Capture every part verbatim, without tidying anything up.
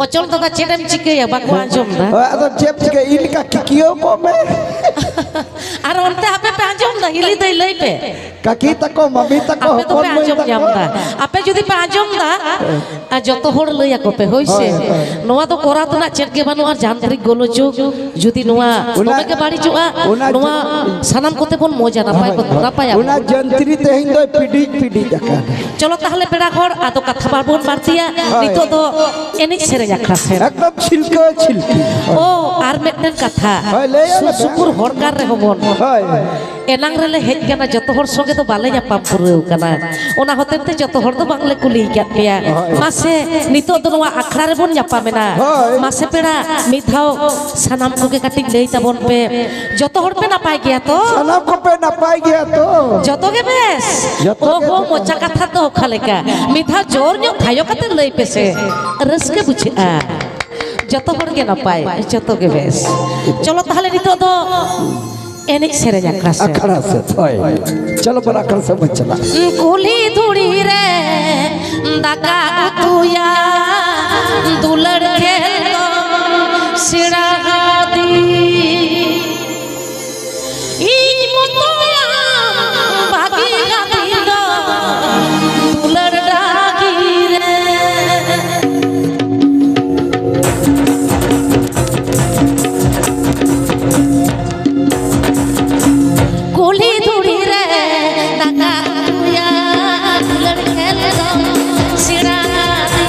ᱚᱪᱚᱞ ᱫᱟᱫᱟ, ᱪᱮᱫ ᱮᱢ ᱪᱤᱠᱟᱹᱭᱟ? ᱵᱟᱠᱚ ᱟᱸᱡᱚᱢ ᱫᱟ᱾ ᱦᱳᱭ, ᱟᱫᱚ ᱪᱮᱫ ᱪᱤᱠᱟᱹ? ᱤᱧ ᱞᱮᱠᱟ ᱠᱤᱠᱤᱭᱟᱹᱣ ᱠᱚᱜ ᱢᱮ᱾ ᱟᱨ ᱚᱱᱛᱮ ᱟᱯᱮ ᱯᱮ ᱟᱸᱡᱚᱢ ᱫᱟ? ᱦᱤᱞᱤ ᱫᱟᱹᱭ, ᱞᱟᱹᱭ ᱯᱮ᱾ ᱠᱟᱠᱤ ᱛᱟᱠᱚ, ᱢᱟᱢᱤ ᱛᱟᱠᱚ, ᱟᱯᱮ ᱦᱚᱯᱚᱱ ᱫᱚᱯᱮ ᱢᱟᱹᱭ ᱟᱸᱡᱚᱢ ᱛᱟᱠᱚ᱾ ᱧᱟᱢ ᱫᱟ᱾ ᱟᱯᱮ ᱡᱩᱫᱤ ᱯᱮ ᱟᱸᱡᱚᱢ ᱫᱟ, ᱟᱨ ᱡᱚᱛᱚ ᱦᱚᱲ ᱞᱟᱹᱭ ᱟᱠᱚ ᱯᱮ, ᱦᱳᱭ ᱥᱮ? ᱦᱳᱭ, ᱦᱳᱭ᱾ ᱱᱚᱣᱟ ᱫᱚ ᱠᱚᱨᱟᱣ ᱛᱮᱱᱟᱜ ᱪᱮᱫ ᱜᱮ ᱵᱟᱹᱱᱩᱜᱼᱟ, ᱡᱟᱱᱛᱨᱤᱠ ᱜᱳᱞᱳᱡᱳᱜᱽ᱾ ᱡᱩᱫᱤ ᱱᱚᱣᱟ ᱚᱱᱟ, ᱫᱚᱢᱮ ᱜᱮ ᱵᱟᱹᱲᱤᱡᱚᱜᱼᱟ, ᱚᱱᱟ ᱱᱚᱣᱟ ᱡᱚ-, ᱥᱟᱱᱟᱢ ᱠᱚᱛᱮ ᱵᱚᱱ ᱢᱚᱡᱟ, ᱱᱟᱯᱟᱭ ᱦᱳᱭ, ᱠᱚ, ᱦᱳᱭ᱾ ᱱᱟᱯᱟᱭᱟ ᱚᱱᱟ ᱵᱚᱱ᱾ ᱡᱚᱱᱛᱨᱤ ᱛᱮᱦᱮᱧ ᱫᱚᱭ ᱯᱤᱰᱤᱡ ᱯᱤᱰᱤᱡ ᱟᱠᱟᱱᱟ᱾ ᱪᱚᱞᱚ ᱛᱟᱦᱞᱮ ᱯᱮᱲᱟ ᱦᱚᱲ, ᱟᱫᱚ ᱠᱟᱛᱷᱟ ᱵᱟᱵᱚᱱ ᱵᱟᱹᱲᱛᱤᱭᱟ, ᱦᱳᱭ᱾ ᱱᱤᱛᱚᱜ ᱫᱚ ᱮᱱᱮᱡ ᱥᱮᱨᱮᱧ ᱟᱠᱷᱲᱟ ᱥᱮᱫ᱾ ᱮᱠᱫᱚᱢ ᱪᱷᱤᱞᱠᱟᱹ ᱪᱷᱤᱞᱠᱤ᱾ ᱚ, ᱟᱨ ᱢᱤᱫᱴᱮᱱ ᱠᱟᱛᱷᱟ, ᱦᱳᱭ, ᱞᱟᱹᱭ ᱥᱩᱨ ᱟᱞᱮ ᱯᱮ᱾ ᱥᱩᱯᱩᱨ ᱦᱚᱲ ᱜᱟᱲ ᱨᱮᱦᱚᱸ ᱵᱚᱱ ᱦᱳᱭ᱾ ᱮᱱᱟᱝ ᱨᱮᱞᱮ ᱦᱮᱡ ᱠᱟᱱᱟ, ᱡᱚᱛᱚ ᱦᱚᱲ ᱥᱚᱸᱜᱮ ᱫᱚ ᱵᱟᱞᱮ ᱧᱟᱯᱟᱢ ᱯᱩᱨᱟᱹᱣ ᱠᱟᱱᱟ, ᱚᱱᱟ ᱦᱚᱛᱮ ᱛᱮ ᱡᱚᱛᱚ ᱦᱚᱲ ᱫᱚ ᱵᱟᱝᱞᱮ ᱠᱩᱞᱤ ᱟᱠᱟᱫ ᱯᱮᱭᱟ᱾ ᱦᱳᱭ᱾ ᱢᱟᱥᱮ, ᱱᱤᱛᱚᱜ ᱫᱚ ᱱᱚᱣᱟ ᱟᱠᱷᱲᱟ ᱨᱮᱵᱚᱱ ᱧᱟᱯᱟᱢᱮᱱᱟ᱾ ᱦᱳᱭ᱾ ᱢᱟᱥᱮ ᱯᱮᱲᱟ, ᱢᱤᱫ ᱫᱷᱟᱣ ᱥᱟᱱᱟᱢ ᱠᱚᱜᱮ ᱠᱟᱹᱴᱤᱡ ᱞᱟᱹᱭ ᱛᱟᱵᱚᱱ ᱯᱮ, ᱡᱚᱛᱚ ᱦᱚᱲ ᱯᱮ ᱱᱟᱯᱟᱭ ᱜᱮᱭᱟ ᱛᱚ? ᱥᱟᱱᱟᱢ ᱠᱚᱯᱮ ᱱᱟᱯᱟᱭ ᱜᱮᱭᱟ ᱛᱚ? ᱡᱚᱛᱚ ᱜᱮ ᱵᱮᱥ? ᱡᱚᱛᱚ ᱜᱮ ᱚᱦᱚ, ᱵᱮᱥ᱾ ᱢᱚᱪᱟ ᱠᱟᱛᱷᱟ ᱫᱚ ᱚᱠᱟ ᱞᱮᱠᱟ? ᱢᱤᱫ ᱫᱷᱟᱣ ᱡᱳᱨ ᱧᱚᱜ ᱛᱷᱟᱭᱚ ᱠᱟᱛᱮ ᱞᱟᱹᱭ ᱯᱮᱥᱮ, ᱨᱟᱹᱥᱠᱟᱹ ᱵᱩᱡᱷᱟᱹᱜᱼᱟ᱾ ᱡᱚᱛᱚ ᱦᱚᱲ ᱜᱮ ᱱᱟᱯᱟᱭ, ᱡᱚᱛᱚ ᱜᱮ ᱵᱮᱥ᱾ ᱪᱚᱞᱚ ᱛᱟᱦᱞᱮ ᱱᱤᱛᱚᱜ ᱫᱚ ᱮᱱᱮᱡ ᱥᱮᱨᱮᱧ ᱟᱠᱷᱲᱟ ᱥᱮᱫ᱾ ᱟᱠᱷᱲᱟ ᱥᱮᱫ, ᱦᱳᱭ᱾ ᱪᱚᱞᱚ ᱵᱚᱱ ᱟᱠᱷᱲᱟ ᱥᱮᱫ ᱵᱚᱱ ᱪᱟᱞᱟᱜᱼᱟ᱾ ᱠᱩᱞᱦᱤ ᱫᱷᱩᱲᱤ ᱨᱮ ᱫᱟᱠᱟ ᱩᱛᱩᱭᱟ, ᱫᱩᱞᱟᱹᱲ ᱠᱷᱮᱞ ᱫᱚ ᱥᱮᱬᱟ ᱟᱹᱫᱤᱧ᱾ ᱤᱧ ᱢᱚᱛᱚᱭᱟᱢ ᱵᱟᱹᱜᱤ ᱟᱹᱫᱤᱧ ᱫᱚ ᱫᱩᱞᱟᱹᱲ ᱰᱟᱹᱦᱤ ᱨᱮ᱾ ᱠᱩᱞᱦᱤ ᱫᱷᱩᱲᱤ ᱨᱮ ᱫᱟᱠᱟ ᱩᱛᱩᱭᱟ, ᱫᱩᱞᱟᱹᱲ ᱠᱷᱮᱞ ᱫᱚ ᱥᱮᱬᱟ ᱟᱹᱫᱤᱧ᱾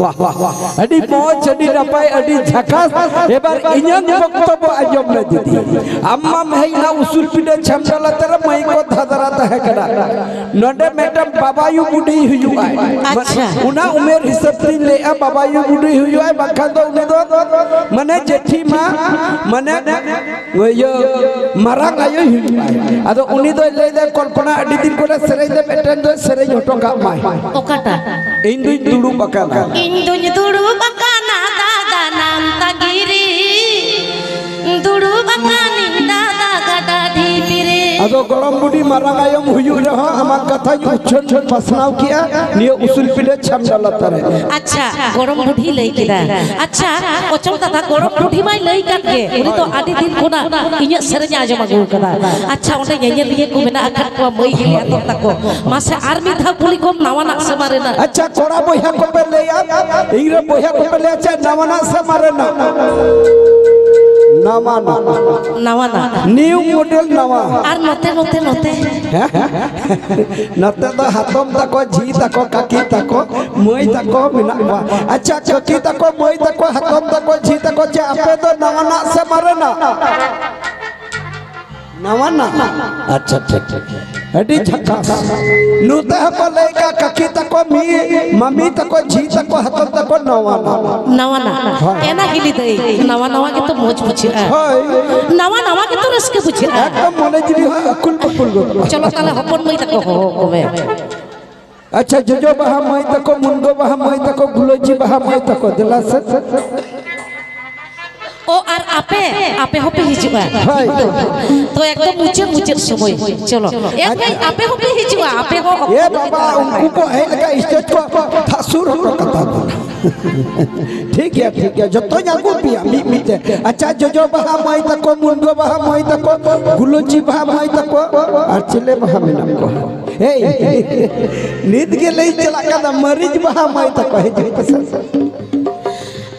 ᱵᱟᱦ, ᱵᱟᱦ, ᱵᱟᱦ᱾ ᱟᱹᱰᱤ ᱢᱚᱡᱽ, ᱟᱹᱰᱤ ᱱᱟᱯᱟᱭ, ᱟᱹᱰᱤ ᱡᱷᱟᱠᱟᱥ᱾ ᱮᱵᱟᱨ ᱤᱧᱟᱹᱜ ᱵᱚᱠᱛᱚᱵᱚ ᱟᱸᱡᱚᱢ ᱢᱮ ᱫᱤᱫᱤ᱾ ᱟᱢ ᱢᱟᱢ ᱦᱮᱡ ᱮᱱᱟ ᱩᱥᱩᱞ ᱯᱤᱸᱰᱟᱹ ᱪᱷᱟᱢᱰᱟ ᱞᱟᱛᱟᱨ ᱨᱮ, ᱢᱟᱹᱭ ᱠᱚ ᱫᱷᱟᱫᱨᱟ ᱛᱟᱦᱮᱸ ᱠᱟᱱᱟ᱾ ᱱᱚᱰᱮ ᱢᱤᱫᱴᱟᱝ ᱵᱟᱵᱟᱭᱩ ᱵᱩᱰᱷᱤ ᱦᱩᱭᱩᱜᱼᱟᱭ᱾ ᱟᱪᱪᱷᱟ᱾ ᱚᱱᱟ ᱩᱢᱮᱨ ᱦᱤᱥᱟᱹᱵ ᱛᱤᱧ ᱞᱟᱹᱭᱮᱜᱼᱟ, ᱵᱟᱵᱟᱭᱩ ᱵᱩᱰᱷᱤ ᱦᱩᱭᱩᱜᱼᱟᱭ, ᱵᱟᱝᱠᱷᱟᱱ ᱫᱚ ᱩᱱᱤ ᱫᱚ ᱢᱟᱱᱮ ᱡᱮᱴᱷᱤ ᱢᱟ, ᱢᱟᱱᱮ ᱤᱭᱟᱹ, ᱢᱟᱨᱟᱝ ᱟᱭᱳᱭ ᱦᱩᱭᱩᱜᱼᱟ᱾ ᱟᱫᱚ ᱩᱱᱤ ᱫᱚᱭ ᱞᱟᱹᱭᱫᱟ, "ᱠᱚᱞᱯᱚᱱᱟ, ᱟᱹᱰᱤ ᱫᱤᱱ ᱠᱷᱚᱱᱟᱜ ᱥᱮᱨᱮᱧ ᱫᱚ ᱢᱤᱫᱴᱮᱱ ᱫᱚ ᱥᱮᱨᱮᱧ ᱦᱚᱴᱚ ᱠᱟᱜ ᱢᱟᱭ᱾" ᱚᱠᱟᱴᱟᱜ? ᱤᱧ ᱫᱩᱧ ᱫᱩᱲᱩᱵ ᱟᱠᱟᱱᱟ᱾ ᱤᱧ ᱫᱩᱧ ᱫᱩᱲᱩᱵ ᱟᱠᱟᱱᱟ ᱫᱟᱫᱟ ᱱᱟᱢᱛᱟᱜᱤᱨᱤ, ᱫᱩᱲᱩᱵ ᱟᱠᱟᱱᱤᱧ ᱫᱟᱫᱟ ᱜᱟᱰᱟ ᱰᱷᱤᱯᱤ ᱨᱮ᱾ ᱟᱫᱚ ᱜᱚᱲᱚᱢ ᱵᱩᱰᱷᱤ ᱢᱟᱨᱟᱝ ᱟᱭᱳᱢ ᱦᱩᱭᱩᱜ ᱨᱮᱦᱚᱸ ᱟᱢᱟᱜ ᱠᱟᱛᱷᱟᱧ ᱩᱪᱷᱟᱹᱱ ᱯᱟᱥᱱᱟᱣ ᱠᱮᱜᱼᱟ ᱱᱤᱭᱟᱹ ᱩᱥᱩᱞ ᱯᱤᱸᱰᱟᱹ ᱪᱷᱟᱢᱰᱟ ᱞᱟᱛᱟᱨ ᱨᱮ᱾ ᱟᱪᱪᱷᱟ, ᱜᱚᱲᱚᱢ ᱵᱩᱰᱷᱤ ᱞᱟᱹᱭ ᱠᱮᱫᱟ᱾ ᱟᱪᱪᱷᱟ, ᱚᱪᱚᱞ ᱫᱟᱫᱟ, ᱜᱚᱲᱚᱢ ᱵᱩᱰᱷᱤ ᱢᱟᱭ ᱞᱟᱹᱭ ᱠᱟᱫ ᱜᱮ, ᱩᱱᱤ ᱫᱚ ᱟᱹᱰᱤ ᱫᱤᱱ ᱠᱷᱚᱱᱟᱜ ᱤᱧᱟᱹᱜ ᱥᱮᱨᱮᱧ ᱮ ᱟᱸᱡᱚᱢ ᱟᱹᱜᱩ ᱠᱟᱫᱟ᱾ ᱟᱪᱪᱷᱟ, ᱚᱸᱰᱮ ᱧᱮᱧᱮᱞᱤᱭᱟᱹ ᱠᱚ ᱢᱮᱱᱟᱜ ᱟᱠᱟᱫ ᱠᱚᱣᱟ, ᱢᱟᱹᱭ ᱦᱤᱞᱤ ᱦᱟᱛᱚᱢ ᱛᱟᱠᱚ, ᱢᱟᱥᱮ ᱟᱨ ᱢᱤᱫ ᱫᱷᱟᱣ ᱠᱩᱞᱤ ᱠᱚᱢ, ᱱᱟᱣᱟᱱᱟᱜ ᱥᱮ ᱢᱟᱨᱮᱱᱟᱜ? ᱟᱪᱪᱷᱟ, ᱠᱚᱲᱟ ᱵᱚᱭᱦᱟ ᱠᱚᱯᱮ ᱞᱟᱹᱭᱟ, ᱤᱧ ᱨᱮᱱ ᱵᱚᱭᱦᱟ ᱠᱚᱯᱮ ᱞᱟᱹᱭᱟ, ᱪᱮᱫ ᱱᱟᱣᱟᱱᱟᱜ ᱥᱮ ᱢᱟᱨᱮᱱᱟᱜ? ᱱᱟᱣᱟᱱᱟᱜ᱾ ᱱᱟᱣᱟᱱᱟᱜ᱾ New model ᱱᱟᱣᱟ᱾ ᱟᱨ ᱱᱚᱛᱮ, ᱱᱚᱛᱮ, ᱱᱚᱛᱮ᱾ ᱦᱮᱸ? ᱱᱚᱛᱮ ᱫᱚ ᱦᱟᱛᱚᱢ ᱛᱟᱠᱚ, ᱡᱷᱤ ᱛᱟᱠᱚ, ᱠᱟᱹᱠᱤ ᱛᱟᱠᱚ, ᱢᱟᱹᱭ ᱛᱟᱠᱚ ᱢᱮᱱᱟᱜ ᱠᱚᱣᱟ᱾ ᱟᱪᱪᱷᱟ, ᱠᱟᱹᱠᱤ ᱛᱟᱠᱚ, ᱢᱟᱹᱭ ᱛᱟᱠᱚ, ᱦᱟᱛᱚᱢ ᱛᱟᱠᱚ, ᱡᱷᱤ ᱛᱟᱠᱚ, ᱪᱮ ᱟᱯᱮ ᱫᱚ ᱱᱟᱣᱟᱱᱟᱜ ᱥᱮ ᱢᱟᱨᱮᱱᱟᱜ? ᱱᱟᱣᱟᱱᱟᱜ᱾ ᱟᱪᱪᱷᱟ, ᱴᱷᱤᱠ, ᱴᱷᱤᱠ᱾ ᱟᱹᱰᱤ ᱡᱷᱟᱠᱟᱥ᱾ ᱱᱚᱛᱮ ᱦᱚᱸᱠᱚ ᱞᱟᱹᱭ ᱠᱟᱜ, ᱠᱟᱹᱠᱤ ᱛᱟᱠᱚ, ᱢᱤ-, ᱢᱟᱢᱤ ᱛᱟᱠᱚ, ᱡᱷᱤ ᱛᱟᱠᱚ, ᱦᱟᱛᱚᱢ ᱛᱟᱠᱚ, ᱱᱟᱣᱟᱱᱟᱜ᱾ ᱱᱟᱣᱟᱱᱟᱜ᱾ ᱦᱳᱭ᱾ ᱮᱱᱟ ᱦᱤᱞᱤ ᱫᱟᱹᱭ, ᱱᱟᱣᱟ ᱱᱟᱣᱟ ᱜᱮᱛᱚ ᱢᱚᱡᱽ ᱵᱩᱡᱷᱟᱹᱜᱼᱟ᱾ ᱦᱳᱭ᱾ ᱱᱟᱣᱟ ᱱᱟᱣᱟ ᱜᱮᱛᱚ ᱨᱟᱹᱥᱠᱟᱹ ᱵᱩᱡᱷᱟᱹᱜᱼᱟ᱾ ᱮᱠᱫᱚᱢ ᱢᱚᱱᱮ ᱡᱤᱣᱤ ᱦᱚᱸ ᱟᱹᱠᱩᱞ ᱯᱟᱹᱠᱩᱞ ᱜᱚᱫᱚᱜᱼᱟ᱾ ᱪᱚᱞᱚ ᱛᱟᱦᱞᱮ ᱦᱚᱯᱚᱱ ᱢᱟᱹᱭ ᱛᱟᱠᱚ ᱦᱚᱦᱚ ᱠᱚᱢᱮ᱾ ᱟᱪᱪᱷᱟ, ᱡᱚᱡᱚ ᱵᱟᱦᱟ ᱢᱟᱹᱭ ᱛᱟᱠᱚ, ᱢᱩᱱᱜᱟᱹ ᱵᱟᱦᱟ ᱢᱟᱹᱭ ᱛᱟᱠᱚ, ᱜᱩᱞᱟᱹᱪᱤ ᱵᱟᱦᱟ ᱢᱟᱹᱭ ᱛᱟᱠᱚ, ᱫᱮᱞᱟ ᱥᱮ᱾ ᱚ, ᱟᱨ ᱟᱯᱮ, ᱟᱯᱮ ᱦᱚᱸᱯᱮ ᱦᱤᱡᱩᱜᱼᱟ᱾ ᱦᱳᱭ᱾ ᱛᱚ ᱮᱠᱫᱚᱢ ᱢᱩᱪᱟᱹᱫ, ᱢᱩᱪᱟᱹᱫ ᱥᱚᱢᱚᱭ᱾ ᱪᱚᱞᱚ᱾ ᱮ ᱵᱷᱟᱹᱭ, ᱟᱪᱪᱷᱟ᱾ ᱟᱯᱮ ᱦᱚᱸᱯᱮ ᱦᱤᱡᱩᱜᱼᱟ, ᱟᱯᱮ ᱦᱚᱸ ᱚᱠᱚᱭ ᱮ ᱵᱟᱵᱟ, ᱩᱱᱠᱩ ᱠᱚ ᱦᱮᱡ ᱞᱮᱠᱟ stage ᱠᱚ ᱯᱷᱟᱥᱩᱨ ᱦᱚᱴᱚ ᱠᱟᱛᱟ ᱵᱚᱱᱟ᱾ ᱴᱷᱤᱠ ᱜᱮᱭᱟ, ᱴᱷᱤᱠ ᱜᱮᱭᱟ, ᱡᱚᱛᱚᱧ ᱟᱹᱜᱩ ᱯᱮᱭᱟ ᱢᱤᱫ ᱢᱤᱫ ᱛᱮ᱾ ᱟᱪᱪᱷᱟ, ᱡᱚᱡᱚ ᱵᱟᱦᱟ ᱢᱟᱹᱭ ᱛᱟᱠᱚ, ᱢᱩᱱᱜᱟᱹ ᱵᱟᱦᱟ ᱢᱟᱹᱭ ᱛᱟᱠᱚ, ᱜᱩᱞᱟᱹᱪᱤ ᱵᱟᱦᱟ ᱢᱟᱹᱭ ᱛᱟᱠᱚ, ᱟᱨ ᱪᱤᱞᱤ ᱵᱟᱦᱟ ᱢᱮᱱᱟᱜ ᱠᱚᱣᱟ? ᱦᱮᱭ, ᱱᱤᱛ ᱜᱮ ᱞᱟᱹᱭ ᱪᱟᱞᱟᱜ ᱠᱟᱱᱟ, ᱢᱟᱹᱨᱤᱪ ᱵᱟᱦᱟ ᱢᱟᱹᱭ ᱛᱟᱠᱚ, ᱦᱤᱡᱩᱜ ᱯᱮᱥᱮ᱾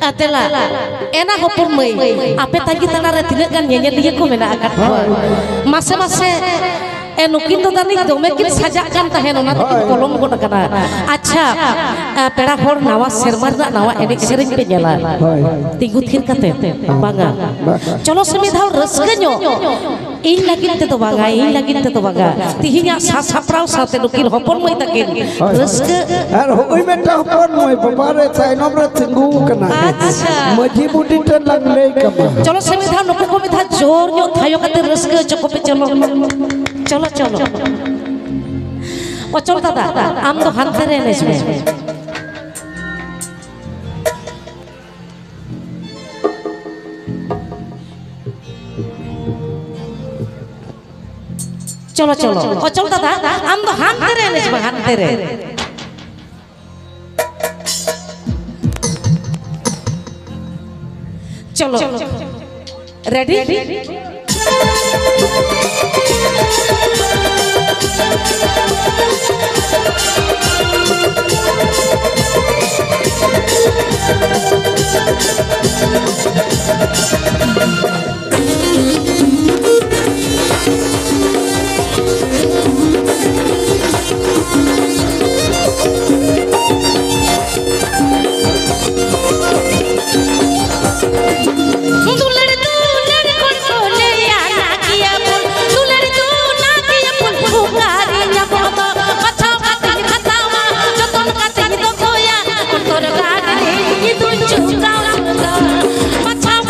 ᱟ, ᱫᱮᱞᱟ, ᱮᱱᱟ ᱦᱚᱯᱚᱱ ᱢᱟᱹᱭ, ᱟᱯᱮ ᱛᱟᱺᱜᱤ ᱛᱟᱲᱟ ᱨᱮ ᱛᱤᱱᱟᱹᱜ ᱜᱟᱱ ᱧᱮᱧᱮᱞᱤᱭᱟᱹ ᱠᱚ ᱢᱮᱱᱟᱜ ᱟᱠᱟᱫ ᱠᱚᱣᱟ? ᱦᱳᱭ᱾ ᱢᱟᱥᱮ, ᱢᱟᱥᱮ, ᱮ, ᱱᱩᱠᱤᱱ ᱫᱚ ᱡᱟᱹᱱᱤᱡ ᱫᱚᱢᱮ ᱠᱤᱱ ᱥᱟᱡᱟᱜ ᱠᱟᱱ ᱛᱟᱦᱮᱸᱱ, ᱚᱱᱟ ᱛᱮᱠᱤᱱ ᱦᱳᱭ᱾ ᱯᱚᱞᱚᱢ ᱜᱚᱫ ᱟᱠᱟᱱᱟ᱾ ᱟᱪᱪᱷᱟ, ᱮ, ᱯᱮᱲᱟ ᱦᱚᱲ, ᱱᱟᱣᱟ ᱥᱮᱨᱢᱟ ᱨᱮᱱᱟᱜ ᱱᱟᱣᱟ ᱮᱱᱮᱡ ᱥᱮᱨᱮᱧ ᱯᱮ ᱧᱮᱞᱟ᱾ ᱦᱳᱭ᱾ ᱛᱤᱸᱜᱩ ᱛᱷᱤᱨ ᱠᱟᱛᱮ, ᱦᱮᱸ᱾ ᱵᱟᱝᱟ᱾ ᱵᱟᱝᱟ᱾ ᱪᱚᱞᱚ ᱥᱮ ᱢᱤᱫ ᱫᱷᱟᱣ ᱨᱟᱹᱥᱠᱟᱹ ᱧᱚᱜ᱾ ᱤᱧ ᱞᱟᱹᱜᱤᱫ ᱛᱮᱫᱚ ᱵᱟᱝᱟ, ᱤᱧ ᱞᱟᱹᱜᱤᱫ ᱛᱮᱫᱚ ᱵᱟᱝᱟ᱾ ᱛᱤᱦᱤᱧᱟᱜ ᱥᱟᱡᱽ ᱥᱟᱯᱲᱟᱣ ᱥᱟᱶᱛᱮ ᱱᱩᱠᱤᱱ ᱦᱚᱯᱚᱱ ᱢᱟᱹᱭ ᱛᱟᱹᱠᱤᱱ ᱦᱳᱭ᱾ ᱨᱟᱹᱥᱠᱟᱹ᱾ ᱟᱨ ᱦᱚᱸᱜᱼᱚᱭ ᱢᱤᱫᱴᱟᱝ ᱦᱚᱯᱚᱱ ᱢᱟᱹᱭ ᱵᱟᱵᱟ ᱨᱮ ᱛᱟᱭᱱᱚᱢ ᱨᱮ ᱛᱤᱸᱜᱩ ᱟᱠᱟᱱᱟ᱾ ᱟᱪᱪᱷᱟ᱾ ᱢᱟᱹᱡᱷᱤ ᱵᱩᱰᱷᱤ ᱴᱷᱮᱱ ᱞᱟᱝ ᱞᱟᱹᱭ ᱠᱟᱢᱟ᱾ ᱪᱚᱞᱚ ᱥᱮ ᱢᱤᱫ ᱫᱷᱟᱣ ᱱᱩᱠᱩ ᱠᱚ ᱢᱤᱫ ᱫᱷᱟᱣ ᱡᱳᱨ ᱧᱚᱜ ᱛᱷᱟᱭᱚ ᱠᱟᱛᱮ ᱨᱟᱹᱥᱠᱟᱹ ᱦᱚᱪᱚ ᱠᱚᱯᱮ, ᱪᱚᱞᱚ᱾ ᱪᱚᱞᱚ, ᱪᱚᱞᱚ᱾ ᱚᱪᱚᱞ ᱫᱟᱫᱟ, ᱟᱢ ᱫᱚ ᱦᱟᱱᱛᱮ ᱨᱮ ᱮᱱᱮᱡ ᱢᱮ᱾ ᱪᱚᱞᱚ, ᱪᱚᱞᱚ᱾ ᱚᱪᱚᱞ ᱫᱟᱫᱟ, ᱟᱢ ᱫᱚ ᱦᱟᱱᱛᱮ ᱨᱮ ᱮᱱᱮᱡ ᱢᱮ, ᱦᱟᱱᱛᱮ ᱨᱮ᱾ ᱪᱚᱞᱚ᱾ ᱨᱮᱰᱤ? ᱫᱩᱞᱟᱹᱲ ᱫᱩᱞᱟᱹᱲ ᱠᱚᱲ ᱠᱚ ᱞᱟᱹᱭᱟ ᱱᱟᱠᱤᱭᱟ ᱵᱚᱱ, ᱫᱩᱞᱟᱹᱲ ᱫᱩ ᱱᱟᱠᱤᱭᱟ ᱵᱚᱱ, ᱚᱠᱟᱨᱮ ᱧᱟᱢᱚᱜ ᱫᱚ, ᱵᱟᱪᱷᱟᱣ ᱠᱟᱛᱮᱧ ᱦᱟᱛᱟᱣᱟ, ᱡᱚᱛᱚᱱ ᱠᱟᱛᱮᱧ ᱫᱚᱦᱚᱭᱟ, ᱚᱱᱛᱚᱨ ᱜᱟᱲ ᱨᱮ ᱤᱧ ᱫᱩᱧ ᱪᱷᱩᱴᱟᱹᱣ ᱫᱚ, ᱵᱟᱪᱷᱟᱣ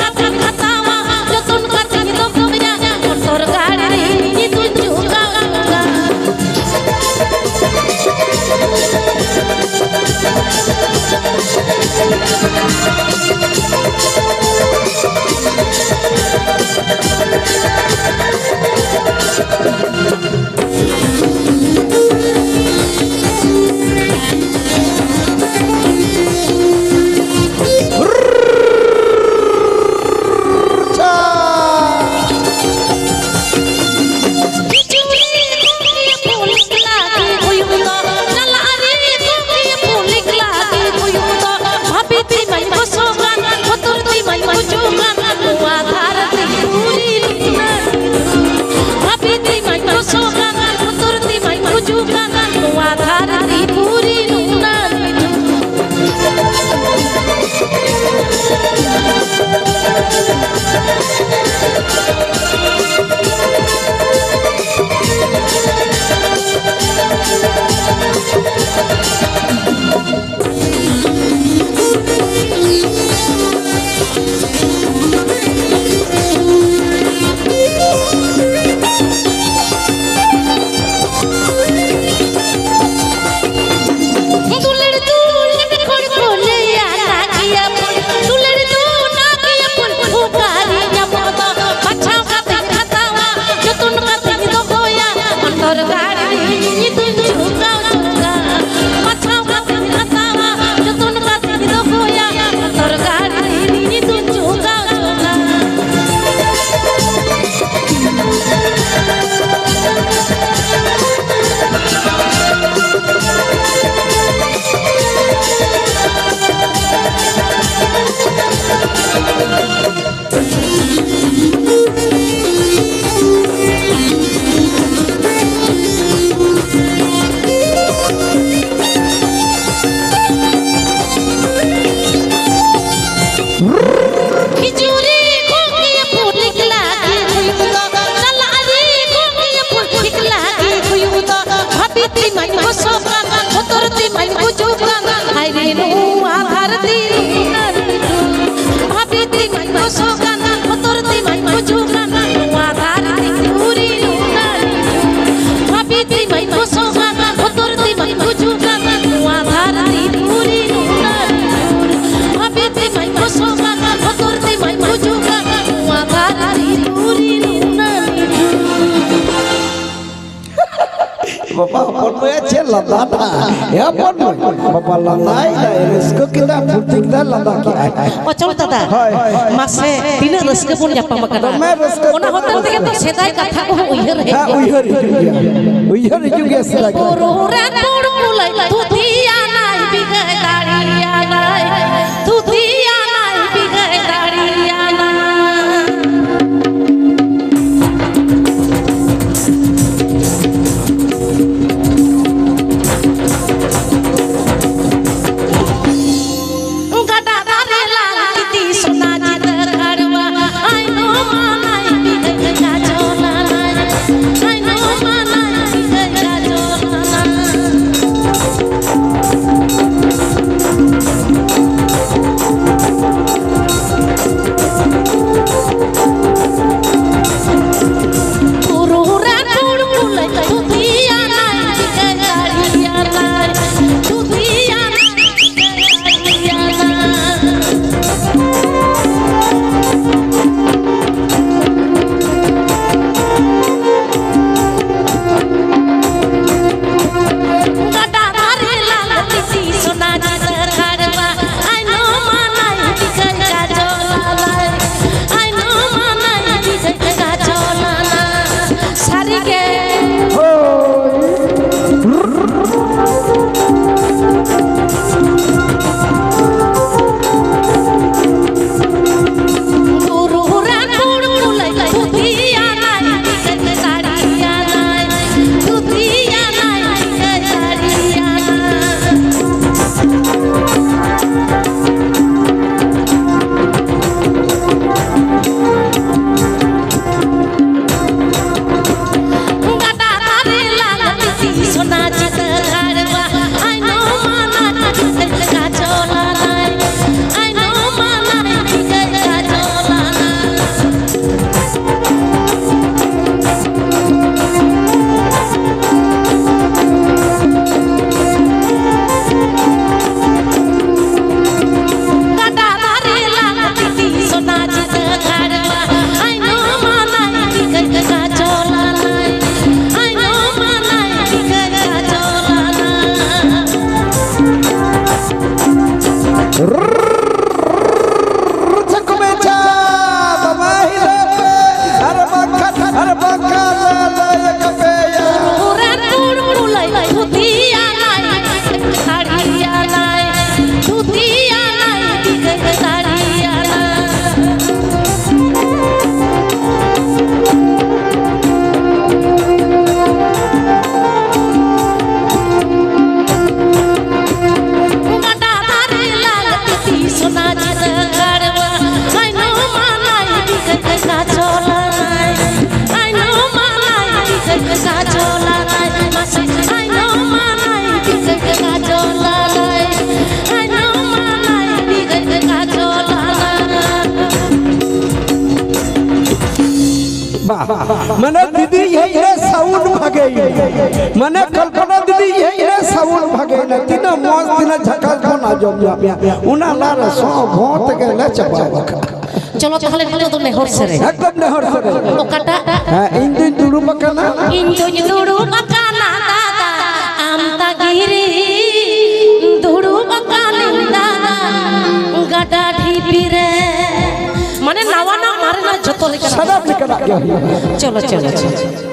ᱵᱚᱛᱚᱨ ᱛᱮ ᱢᱟᱧ ᱜᱩᱡᱩᱜ ᱠᱟᱱ ᱱᱚᱣᱟ ᱫᱷᱟᱹᱨᱛᱤ ᱯᱩᱨᱤ ᱱᱩᱱᱟᱹᱜ ᱱᱤᱴᱷᱩᱨ᱾ ᱵᱷᱟᱹᱵᱤ ᱛᱮ ᱢᱟᱧ ᱜᱚᱥᱚᱜ ᱠᱟᱱ ᱵᱚᱛᱚᱨ ᱛᱮ ᱢᱟᱧ ᱜᱩᱡᱩᱜ ᱠᱟᱱ ᱱᱚᱣᱟ ᱫᱷᱟᱹᱨᱛᱤ ᱯᱩᱨᱤ ᱱᱩᱱᱟᱹᱜ ᱱᱤᱴᱷᱩᱨ᱾ ᱵᱷᱟᱹᱵᱤ ᱛᱮ ᱢᱟᱧ ᱜᱚᱥᱚᱜ ᱠᱟᱱ ᱵᱚᱛᱚᱨ ᱛᱮ ᱢᱟᱧ ᱜᱩᱡᱩᱜ ᱠᱟᱱ ᱱᱚᱣᱟ ᱫᱷᱟᱹᱨᱛᱤ ᱯᱩᱨᱤ ᱱᱩᱱᱟᱹᱜ ᱱᱤᱴᱷᱩᱨ᱾ ᱵᱟᱵᱟ ᱦᱚᱯᱚᱱ ᱵᱚᱭᱦᱟ ᱪᱮᱫ ᱞᱟᱸᱫᱟ ᱫᱟ? ᱮ ᱦᱚᱯᱚᱱ ᱵᱚᱭᱦᱟ, ᱵᱟᱵᱟ ᱞᱟᱸᱫᱟᱭ ᱫᱟᱭ, ᱨᱟᱹᱥᱠᱟᱹ ᱠᱮᱫᱟ, ᱯᱷᱩᱨᱛᱤ ᱠᱮᱫᱟ, ᱞᱟᱸᱫᱟ ᱠᱮᱫᱟᱭ᱾ ᱚᱪᱚᱞ ᱫᱟᱫᱟ, ᱦᱳᱭ᱾ ᱢᱟᱥᱮ ᱛᱤᱱᱟᱹᱜ ᱨᱟᱹᱥᱠᱟᱹ ᱵᱚᱱ ᱧᱟᱯᱟᱢ ᱟᱠᱟᱱᱟ᱾ ᱫᱚᱢᱮ ᱨᱟᱹᱥᱠᱟᱹ ᱚᱱᱟ ᱵᱚᱱ ᱦᱚᱛᱮ ᱛᱮᱜᱮ ᱛᱚ ᱥᱮᱫᱟᱭ ᱠᱟᱛᱷᱟ ᱠᱚᱦᱚᱸ ᱩᱭᱦᱟᱹᱨ ᱦᱮᱡ ᱦᱮᱸ, ᱜᱮᱭᱟ᱾ ᱩᱭᱦᱟᱹᱨ ᱦᱤᱡᱩᱜ ᱜᱮᱭᱟ᱾ ᱩᱭᱦᱟᱹᱨ ᱦᱤᱡᱩᱜ ᱜᱮᱭᱟ ᱥᱮᱫᱟᱭ ᱠᱟᱛᱷᱟ᱾ ᱵᱩᱨᱩ ᱨᱮ ᱠᱩᱲ ᱠᱩᱞᱟᱹᱭ ᱛᱷᱩᱛᱤᱭᱟᱱᱟᱭ ᱵᱤᱜᱟᱹᱭ ᱫᱟᱲᱮᱭᱟᱱᱟᱭ, ᱛᱷᱩᱛᱤᱭᱟᱱᱟᱭ ᱵᱤᱜᱟᱹᱭ ᱫᱟᱲᱮᱭᱟᱱᱟᱭ᱾ ᱜᱟᱰᱟ ᱫᱟᱨᱮ ᱞᱟᱝ ᱤᱫᱤ ᱥᱚᱱᱟ ᱪᱤᱛᱟᱹᱨ ᱠᱷᱟᱲᱣᱟ, ᱟᱭ ᱱᱚᱣᱟ ᱱᱟᱭ ᱵᱤᱜᱟᱹᱭ ᱜᱟᱡᱚᱞᱟᱱᱟᱭ, ᱟᱭ ᱱᱚᱣᱟ ᱱᱟᱭ ᱵᱤᱜᱟᱹᱭ ᱜᱟᱡᱚᱞᱟᱱᱟᱭ᱾ ᱢᱟᱱᱮ ᱫᱤᱫᱤ ᱦᱮᱡ ᱨᱮ ᱥᱟᱣᱩᱱᱰ ᱵᱷᱟᱜᱮ, ᱢᱟᱱᱮ ᱠᱚᱞᱯᱚᱱᱟ ᱫᱤᱫᱤ ᱦᱮᱡ ᱨᱮ ᱥᱟᱣᱩᱱᱰ ᱵᱷᱟᱜᱮ, ᱛᱤᱱᱟᱹᱜ ᱢᱚᱡᱽ, ᱛᱤᱱᱟᱹᱜ ᱡᱷᱟᱠᱟᱥ ᱵᱚᱱ ᱟᱸᱡᱚᱢ ᱧᱟᱢ ᱮᱭᱟ᱾ ᱚᱱᱟ ᱞᱟᱦᱟ ᱨᱮ ᱥᱚ ᱵᱷᱚ ᱛᱮᱜᱮ ᱞᱮ ᱪᱟᱵᱟ ᱟᱠᱟᱫᱟ᱾ ᱪᱚᱞᱚ ᱛᱟᱦᱞᱮ ᱱᱤᱛᱚᱜ ᱫᱚ ᱱᱮᱦᱚᱨ ᱥᱮᱨᱮᱧ᱾ ᱮᱠᱫᱚᱢ ᱱᱮᱦᱚᱨ ᱥᱮᱨᱮᱧ᱾ ᱚᱠᱟᱴᱟᱜ? ᱦᱮᱸ, ᱤᱧ ᱫᱩᱧ ᱫᱩᱲᱩᱵ ᱟᱠᱟᱱᱟ᱾ ᱤᱧ ᱫᱩᱧ ᱫᱩᱲᱩᱵ ᱟᱠᱟᱱᱟ ᱫᱟᱫᱟ, ᱟᱢ ᱛᱟᱹᱜᱤᱨᱮ ᱫᱩᱲᱩᱵ ᱟᱠᱟᱱᱟᱹᱧ ᱫᱟᱫᱟ, ᱜᱟᱰᱟ ᱰᱷᱤᱯᱤ ᱨᱮ᱾ ᱢᱟᱱᱮ ᱱᱟᱣᱟ ᱱᱟᱣᱟ ᱢᱟᱨᱮᱱᱟᱜ ᱡᱚᱛᱚ ᱞᱮᱠᱟᱱᱟᱜ᱾ ᱥᱟᱱᱟᱢ ᱞᱮᱠᱟᱱᱟᱜ ᱜᱮ ᱦᱩᱭᱩᱜᱼᱟ᱾ ᱪᱚᱞᱚ, ᱪᱚᱞᱚ, ᱪᱚᱞᱚ᱾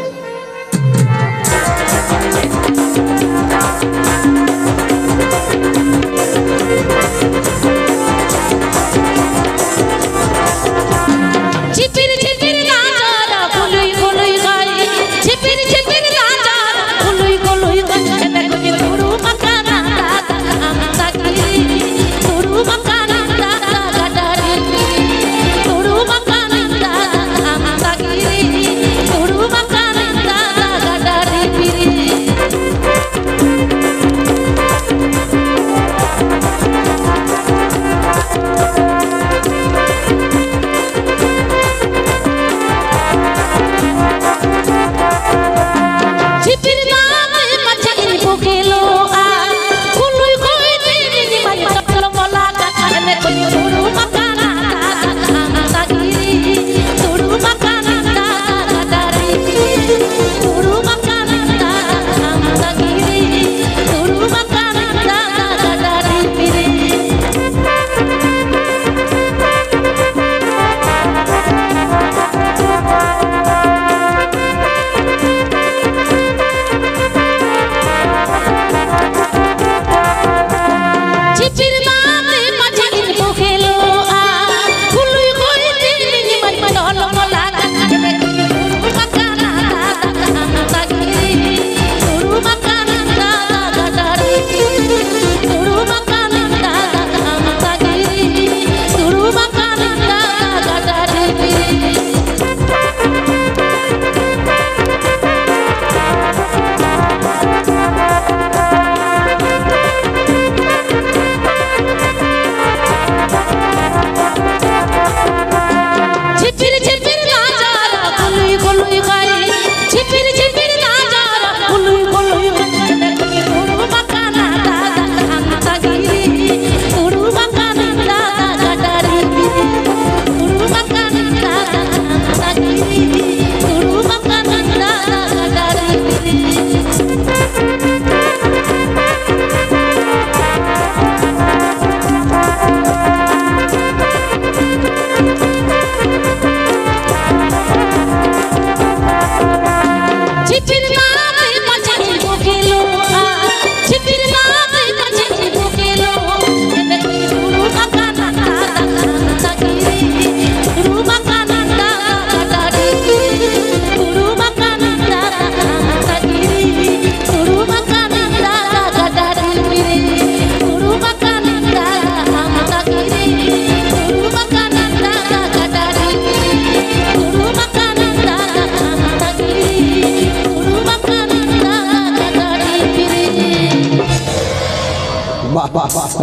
ᱡᱷᱤᱯᱤᱨ ᱡᱷᱤᱯᱤᱨ ᱜᱟᱡᱚᱨ ᱜᱩᱞᱩᱭ ᱜᱩᱞᱩᱭ ᱜᱟᱭ, ᱡᱷᱤᱯᱤᱨ ᱡᱷᱤᱯᱤᱨ ᱜᱟᱡᱚᱨ ᱜᱩᱞᱩᱭ ᱜᱩᱞᱩᱭ ᱜᱟᱭ, ᱮᱱᱮ ᱠᱚᱧ ᱫᱩᱲᱩᱵ ᱟᱠᱟᱱᱟ ᱫᱟᱫᱟ ᱟᱢ ᱛᱟᱹᱜᱤ, ᱫᱩᱲᱩᱵ ᱟᱠᱟᱱᱟ ᱫᱟᱫᱟ ᱜᱟᱰᱟ ᱨᱮ, ᱫᱩᱲᱩᱵ ᱟᱠᱟᱱᱟ ᱫᱟᱫᱟ ᱟᱢ ᱛᱟᱹᱜᱤ, ᱫᱩᱲᱩᱵ ᱟᱠᱟᱱᱟ ᱫᱟᱫᱟ ᱜᱟᱰᱟ ᱨᱮ᱾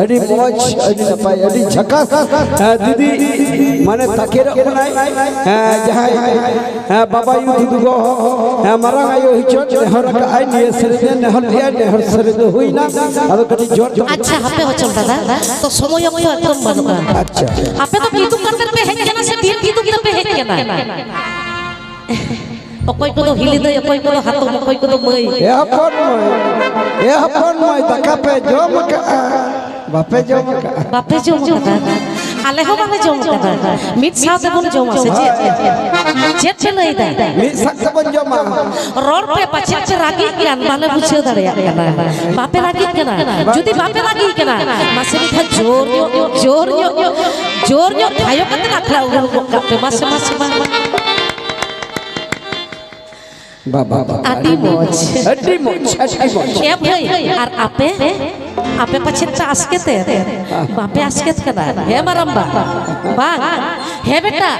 ᱟᱹᱰᱤ ᱢᱚᱡᱽ, ᱟᱹᱰᱤ ᱱᱟᱯᱟᱭ, ᱟᱹᱰᱤ ᱡᱷᱟᱠᱟᱥ᱾ ᱦᱮᱸ, ᱫᱤᱫᱤ, ᱢᱟᱱᱮ ᱛᱟᱠᱮᱨᱚᱜ ᱠᱟᱱᱟᱭ᱾ ᱦᱮᱸ, ᱡᱟᱦᱟᱸᱭ, ᱦᱮᱸ, ᱵᱟᱵᱟ ᱟᱭᱳ ᱫᱩᱫᱩ ᱜᱚ, ᱦᱮᱸ, ᱢᱟᱨᱟᱝ ᱟᱭᱳ ᱦᱤᱪᱚᱲ ᱱᱮᱦᱚᱨ ᱟᱠᱟᱫ ᱟᱭ, ᱱᱤᱭᱟᱹ ᱥᱮᱨᱮᱧ ᱮ ᱱᱮᱦᱚᱨ ᱞᱮᱜᱼᱟ, ᱱᱮᱦᱚᱨ ᱥᱮᱨᱮᱧ ᱫᱚ ᱦᱩᱭᱱᱟ᱾ ᱟᱫᱚ ᱠᱟᱹᱴᱤᱡ ᱡᱳᱨ ᱛᱮ᱾ ᱟᱪᱪᱷᱟ, ᱦᱟᱯᱮ ᱚᱪᱚᱞ ᱫᱟᱫᱟ, ᱛᱚ ᱥᱚᱢᱚᱭ ᱚᱠᱛᱚ ᱮᱠᱫᱚᱢ ᱵᱟᱹᱱᱩᱜᱼᱟ᱾ ᱟᱪᱪᱷᱟ᱾ ᱟᱯᱮ ᱫᱚ ᱠᱤᱫᱩᱵ ᱠᱟᱛᱮ ᱯᱮ ᱦᱮᱡ ᱠᱟᱱᱟ ᱥᱮ ᱵᱤᱱ ᱠᱤᱫᱩᱵ ᱛᱮᱯᱮ ᱦᱮᱡ ᱠᱟᱱᱟ? ᱚᱠᱚᱭ ᱠᱚᱫᱚ ᱦᱤᱞᱤ ᱫᱟᱹᱭ, ᱚᱠᱚᱭ ᱠᱚᱫᱚ ᱦᱟᱛᱚᱢ, ᱚᱠᱚᱭ ᱠᱚᱫᱚ ᱢᱟᱹᱭ᱾ ᱮ ᱦᱚᱯᱚᱱ ᱢᱟᱹᱭ, ᱮ ᱦᱚᱯᱚᱱ ᱢᱟᱹᱭ, ᱫᱟᱠᱟ ᱯᱮ ᱡᱚᱢ ᱟᱠᱟᱫᱼᱟ? ᱵᱟᱯᱮ ᱡᱚᱢ ᱟᱠᱟᱫᱼᱟ? ᱵᱟᱯᱮ ᱡᱚᱢ ᱟᱠᱟᱫᱟ? ᱟᱞᱮ ᱦᱚᱸ ᱵᱟᱞᱮ ᱡᱚᱢ ᱟᱠᱟᱫᱟ᱾ ᱢᱤᱫ ᱥᱟᱶ ᱛᱮᱵᱚᱱ ᱡᱚᱢᱟ ᱥᱮ ᱪᱮᱫ? ᱦᱳᱭ᱾ ᱪᱮᱫ ᱯᱮ ᱞᱟᱹᱭᱫᱟ? ᱢᱤᱫ ᱥᱟᱶ ᱛᱮᱵᱚᱱ ᱡᱚᱢᱟ᱾ ᱨᱚᱲ ᱯᱮ, ᱯᱟᱪᱮᱫ ᱯᱮ ᱨᱟᱹᱜᱤᱜ ᱠᱟᱱ, ᱵᱟᱞᱮ ᱵᱩᱡᱷᱟᱹᱣ ᱫᱟᱲᱮᱭᱟᱜ ᱠᱟᱱᱟ᱾ ᱵᱟᱯᱮ ᱨᱟᱹᱜᱤᱜ ᱠᱟᱱᱟ? ᱡᱩᱫᱤ ᱵᱟᱯᱮ ᱨᱟᱹᱜᱤᱜ ᱠᱟᱱᱟ, ᱢᱟᱥᱮ ᱢᱤᱫ ᱫᱷᱟᱣ ᱡᱳᱨ ᱧᱚᱜ, ᱡᱳᱨ ᱧᱚᱜ, ᱡᱳᱨ ᱧᱚᱜ ᱛᱷᱟᱭᱚ ᱠᱟᱛᱮ ᱟᱠᱷᱲᱟ ᱩᱰᱩᱠ ᱜᱚᱫ ᱠᱟᱜ ᱯᱮ, ᱢᱟᱥᱮ, ᱢᱟᱥᱮ, ᱢᱟᱥᱮ᱾ ᱵᱟ, ᱵᱟ, ᱵᱟ, ᱟᱹᱰᱤ ᱢᱚᱡᱽ᱾ ᱟᱹᱰᱤ ᱢᱚᱡᱽ, ᱟᱹᱰᱤ ᱢᱚᱡᱽ᱾ ᱮ ᱵᱷᱟᱹᱭ, ᱟᱨ ᱟᱯᱮ? ᱟᱯᱮ ᱯᱟᱪᱷᱮ ᱯᱮ ᱟᱥᱠᱮᱛ ᱮᱱ? ᱵᱟᱯᱮ ᱟᱥᱠᱮᱛ ᱠᱟᱱᱟ? ᱦᱮᱸ ᱢᱟᱨᱟᱢᱵᱟ? ᱵᱟᱝ᱾ ᱦᱮᱸ ᱵᱮᱴᱟ,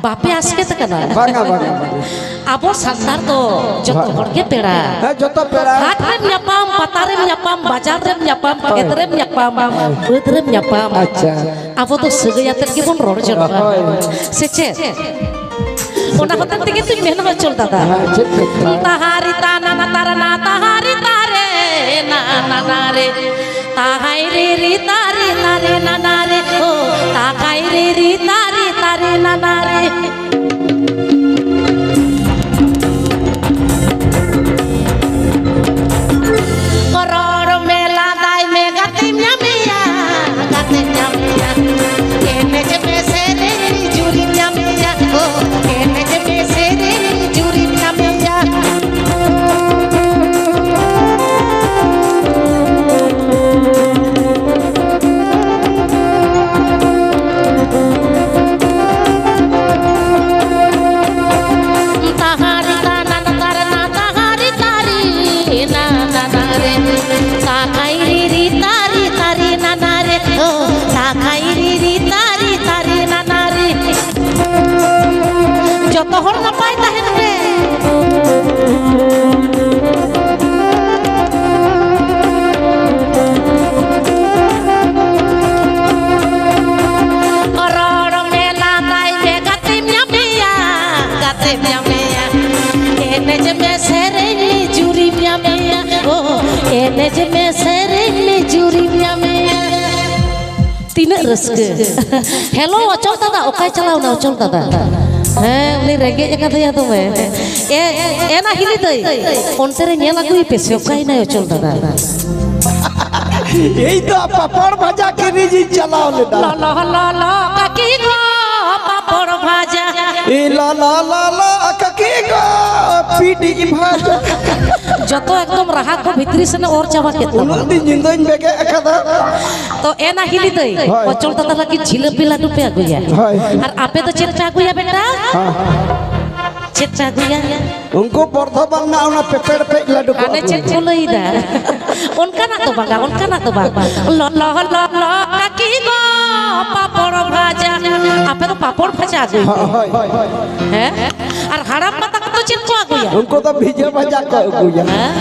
ᱵᱟᱯᱮ ᱟᱥᱠᱮᱛ ᱠᱟᱱᱟ? ᱵᱟᱝᱟ, ᱵᱟᱝᱟ, ᱵᱟᱝᱟ᱾ ᱟᱵᱚ ᱥᱟᱱᱛᱟᱲ ᱫᱚ ᱡᱚᱛᱚ ᱵᱟ-, ᱦᱚᱲ ᱜᱮ ᱯᱮᱲᱟ᱾ ᱦᱮᱸ, ᱡᱚᱛᱚ ᱯᱮᱲᱟ᱾ ᱦᱟᱴ ᱨᱮᱢ ᱧᱟᱯᱟᱢ, ᱯᱟᱛᱟ ᱨᱮᱢ ᱧᱟᱯᱟᱢ, ᱵᱟᱡᱟᱨ ᱨᱮᱢ ᱧᱟᱯᱟᱢ, ᱦᱳᱭ᱾ ᱠᱷᱮᱛ ᱨᱮᱢ ᱧᱟᱯᱟᱢ, ᱦᱳᱭ᱾ ᱵᱟᱹᱫᱽ ᱨᱮᱢ ᱧᱟᱯᱟᱢ᱾ ᱟᱪᱪᱷᱟ᱾ ᱟᱵᱚ ᱫᱚ ᱥᱟᱹᱜᱟᱹᱭ ᱟᱛᱮᱫ ᱜᱮᱵᱚᱱ ᱨᱚᱲ ᱡᱚᱱᱚᱜᱼᱟ᱾ ᱦᱳᱭ᱾ ᱥᱮ ᱪᱮᱫ? ᱚᱱᱟ ᱦᱚᱛᱮᱡ ᱛᱮᱜᱮ ᱛᱩᱧ ᱢᱮᱱᱟ ᱦᱚᱪᱚᱞ ᱫᱟᱫᱟ᱾ ᱦᱮᱸ, ᱪᱮᱫ ᱠᱟᱛᱷᱟ? ᱛᱟᱦᱟᱨᱤ ᱛᱟᱱᱟ ᱱᱟ ᱛᱟᱨᱟ ᱱᱟ ᱛᱟᱦᱟᱨᱤ ᱛᱟᱨᱮ ᱱᱟ ᱱᱟ ᱱᱟ ᱨᱮ᱾ ᱛᱟᱦᱟᱭ ᱨᱮ ᱨᱤ ᱛᱟᱨᱤ ᱛᱟᱨᱤ ᱱᱟ ᱱᱟ ᱨᱮ᱾ ᱳ, ᱛᱟᱦᱟᱭ ᱨᱮ ᱨᱤ ᱛᱟᱨᱤ ᱛᱟᱨᱤ ᱱᱟ ᱱᱟ ᱨᱮ᱾ ᱨᱚᱲ ᱢᱮ ᱞᱟᱸᱫᱟᱭ ᱢᱮ ᱜᱟᱛᱮᱢ ᱧᱟᱢᱮᱭᱟ, ᱜᱟᱛᱮᱢ ᱧᱟᱢᱮᱭᱟ᱾ ᱮᱱᱮᱡ ᱢᱮ ᱥᱮᱨᱮᱧ ᱡᱩᱨᱤᱢ ᱧᱟᱢᱮᱭᱟ, ᱳ, ᱮᱱᱮᱡ ᱢᱮ ᱥᱮᱨᱮᱧ ᱡᱩᱨᱤᱢ ᱧᱟᱢᱮᱭᱟ᱾ ᱛᱟᱦᱟᱨᱤ ᱛᱟᱱᱟ ᱛᱟᱨᱱᱟ ᱛᱟᱦᱟᱨᱤ ᱛᱟᱨᱤ ᱱᱟᱱᱟ ᱨᱮ᱾ ᱛᱟᱠᱟᱭ ᱨᱤ ᱨᱤ ᱛᱟᱨᱤ ᱛᱟᱨᱤ ᱱᱟᱱᱟ ᱨᱮ᱾ ᱳ, ᱛᱟᱠᱟᱭ ᱨᱤ ᱨᱤ ᱛᱟᱨᱤ ᱛᱟᱨᱤ ᱱᱟᱱᱟ ᱨᱮ᱾ ᱡᱚᱛᱚ ᱦᱚᱲ ᱱᱟᱯᱟᱭ ᱛᱟᱦᱮᱱ ᱯᱮ᱾ ᱡᱮ ᱢᱮ ᱥᱮᱨᱮᱧ ᱢᱮ ᱡᱩᱨᱤᱧ ᱧᱟᱢᱮᱭᱟ᱾ ᱛᱤᱱᱟᱹᱜ ᱨᱟᱹᱥᱠᱟᱹ᱾ ᱦᱮᱞᱳ, ᱚᱪᱚᱞ ᱫᱟᱫᱟ, ᱚᱠᱟᱭ ᱪᱟᱞᱟᱣᱱᱟ ᱚᱪᱚᱞ ᱫᱟᱫᱟ? ᱦᱮᱸ, ᱩᱱᱤ ᱨᱮᱸᱜᱮᱡ ᱟᱠᱟᱫᱮᱭᱟ ᱫᱚᱢᱮ᱾ ᱮ, ᱮ, ᱮᱱᱟ ᱦᱤᱞᱤ ᱫᱟᱹᱭ, ᱚᱱᱛᱮ ᱨᱮ ᱧᱮᱞ ᱟᱹᱜᱩᱭ ᱯᱮ ᱥᱮ, ᱚᱠᱟᱭᱮᱱᱟᱭ ᱚᱪᱚᱞ ᱫᱟᱫᱟ? ᱤᱧ ᱫᱚ ᱯᱟᱯᱚᱲ ᱵᱷᱟᱡᱟ ᱠᱤᱨᱤᱧ ᱤᱧ ᱪᱟᱞᱟᱣ ᱞᱮᱱᱟ᱾ ᱞᱚᱞᱚ, ᱞᱚᱞᱚ, ᱠᱟᱹᱠᱤ ᱜᱚ, ᱯᱟᱯᱚᱲ ᱵᱷᱟᱡᱟ᱾ ᱮ ᱞᱟ, ᱞᱟ, ᱞᱟ, ᱞᱟ, ᱠᱟᱹᱠᱤ ᱜᱚ, ᱯᱤᱴᱤᱡ ᱵᱷᱟᱡᱟ᱾ ᱡᱚᱛᱚ ᱮᱠᱫᱚᱢ ᱨᱟᱦᱟ ᱠᱚ ᱵᱷᱤᱛᱨᱤ ᱥᱮᱱᱮ ᱚᱨ ᱪᱟᱵᱟ ᱠᱮᱫ ᱛᱟᱢᱟ᱾ ᱩᱱᱟᱹᱜ ᱫᱤᱱ ᱧᱤᱫᱟᱹᱧ ᱵᱮᱸᱜᱮᱫ ᱟᱠᱟᱫᱟ᱾ ᱛᱚ ᱮᱱᱟ ᱦᱤᱞᱤ ᱫᱟᱹᱭ, ᱦᱳᱭ᱾ ᱚᱪᱚᱞ ᱫᱟᱫᱟ ᱞᱟᱹᱜᱤᱫ ᱡᱷᱤᱞᱟᱹᱯᱤ ᱞᱟᱹᱰᱩ ᱯᱮ ᱟᱹᱜᱩᱭᱟ᱾ ᱦᱳᱭ᱾ ᱟᱨ ᱟᱯᱮ ᱫᱚ ᱪᱮᱫ ᱯᱮ ᱟᱹᱜᱩᱭᱟ ᱵᱮᱴᱟ? ᱦᱮᱸ᱾ ᱪᱮᱫ ᱯᱮ ᱟᱹᱜᱩᱭᱟ? ᱩᱱᱠᱩ ᱵᱚᱨᱫᱷᱚᱢᱟᱱ ᱨᱮᱱᱟᱜ ᱚᱱᱟ ᱯᱮᱯᱮᱲ ᱯᱮᱡ ᱞᱟᱹᱰᱩ ᱠᱚ ᱦᱟᱱᱮ ᱟᱹᱜᱩᱭᱟ᱾ ᱪᱮᱫ ᱠᱚ ᱞᱟᱹᱭᱫᱟ? ᱚᱱᱠᱟᱱᱟᱜ ᱫᱚ ᱵᱟᱝᱟ, ᱚᱱᱠᱟᱱᱟᱜ ᱫᱚ ᱵᱟᱝ᱾ ᱞᱚ, ᱞᱚ, ᱞᱚ, ᱞᱚ, ᱠᱟᱹᱠᱤ ᱜᱚ, ᱯᱟᱯᱚᱲ ᱵᱷᱟᱡᱟ᱾ ᱟᱯᱮ ᱫᱚ ᱯᱟᱯᱚᱲ ᱵᱷᱟᱡᱟ ᱟᱹᱜᱩᱭ ᱯᱮ᱾ ᱦᱳᱭ, ᱦᱳᱭ, ᱦᱳᱭ᱾ ᱦᱮᱸ? ᱟᱨ ᱦᱟᱲᱟᱢ ᱵᱟ ᱛᱟᱠᱚ ᱫᱚ ᱪᱮᱫ ᱠᱚ ᱟᱹᱜᱩᱭᱟ? ᱩᱱᱠᱩ ᱫᱚ ᱵᱷᱤᱡᱟᱹ ᱵᱷᱟᱡᱟ ᱠᱚ ᱟᱹᱜᱩᱭᱟ᱾ ᱦᱮᱸ?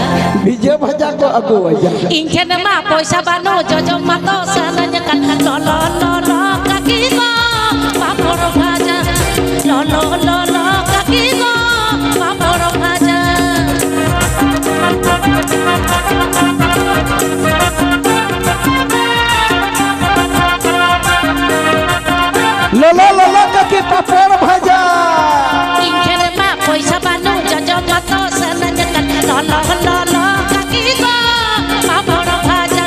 ᱵᱷᱤᱡᱟᱹ ᱵᱷᱟᱡᱟ ᱠᱚ ᱟᱹᱜᱩᱣᱟᱭᱟ᱾ ᱤᱧ ᱴᱷᱮᱱ ᱢᱟ ᱯᱚᱭᱥᱟ ᱵᱟᱹᱱᱩᱜ, ᱡᱚᱡᱚᱢ ᱢᱟᱛᱚ ᱥᱟᱱᱟᱧ ᱠᱟᱱ᱾ ᱞᱚ, ᱞᱚ, ᱞᱚ, ᱞᱚ, ᱠᱟᱹᱠᱤ ᱜᱚ, ᱯᱟᱯᱚᱲ ᱵᱷᱟᱡᱟ᱾ ᱞᱚ, ᱞᱚ, ᱞᱚ, ᱞᱚ, ᱠᱟᱹᱠᱤ ᱜᱚ, ᱯᱟᱯᱚᱲ ᱵᱷᱟᱡᱟ᱾ ᱞᱚᱞᱚ, ᱞᱚᱞᱚ, ᱠᱟᱹᱠᱤ ᱯᱟᱯᱚᱲ ᱵᱷᱟᱡᱟ᱾ ᱤᱧ ᱴᱷᱮᱱ ᱢᱟ ᱯᱚᱭᱥᱟ ᱵᱟᱹᱱᱩᱜ, ᱡᱚᱡᱚᱢ ᱢᱟᱛᱚ ᱥᱟᱱᱟᱧ ᱠᱟᱱ᱾ ᱞᱚᱞᱚ, ᱞᱚᱞᱚ, ᱠᱟᱹᱠᱤ ᱜᱚ, ᱯᱟᱯᱚᱲ ᱵᱷᱟᱡᱟ᱾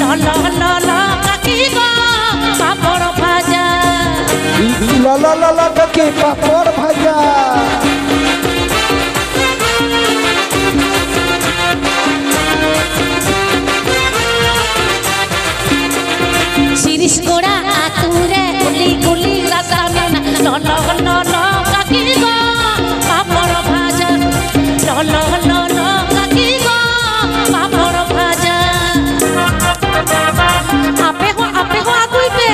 ᱞᱚᱞᱚ, ᱞᱚᱞᱚ, ᱠᱟᱹᱠᱤ ᱜᱚ, ᱯᱟᱯᱚᱲ ᱵᱷᱟᱡᱟ᱾ ᱞᱚᱞᱚ, ᱞᱚᱞᱚ, ᱠᱟᱹᱠᱤ ᱯᱟᱯᱚᱲ ᱵᱷᱟᱡᱟ᱾ ᱥᱤᱨᱤᱥ ᱠᱚᱲᱟ ᱟᱹᱛᱩ ᱨᱮ ᱠᱩᱞᱤ ᱠᱩᱞᱤ ᱨᱟᱥᱟ ᱢᱮᱱᱟᱜ᱾ ᱞᱚᱞᱚ ᱞᱚᱞᱚ ᱠᱟᱹᱠᱤ ᱜᱚ, ᱯᱟᱯᱚᱲ ᱵᱷᱟᱡᱟ᱾ ᱞᱚᱞᱚ ᱞᱚᱞᱚ ᱠᱟᱹᱠᱤ ᱜᱚ, ᱯᱟᱯᱚᱲ ᱵᱷᱟᱡᱟ᱾ ᱟᱯᱮ ᱦᱚᱸ, ᱟᱯᱮ ᱦᱚᱸ ᱟᱹᱜᱩᱭ ᱯᱮ᱾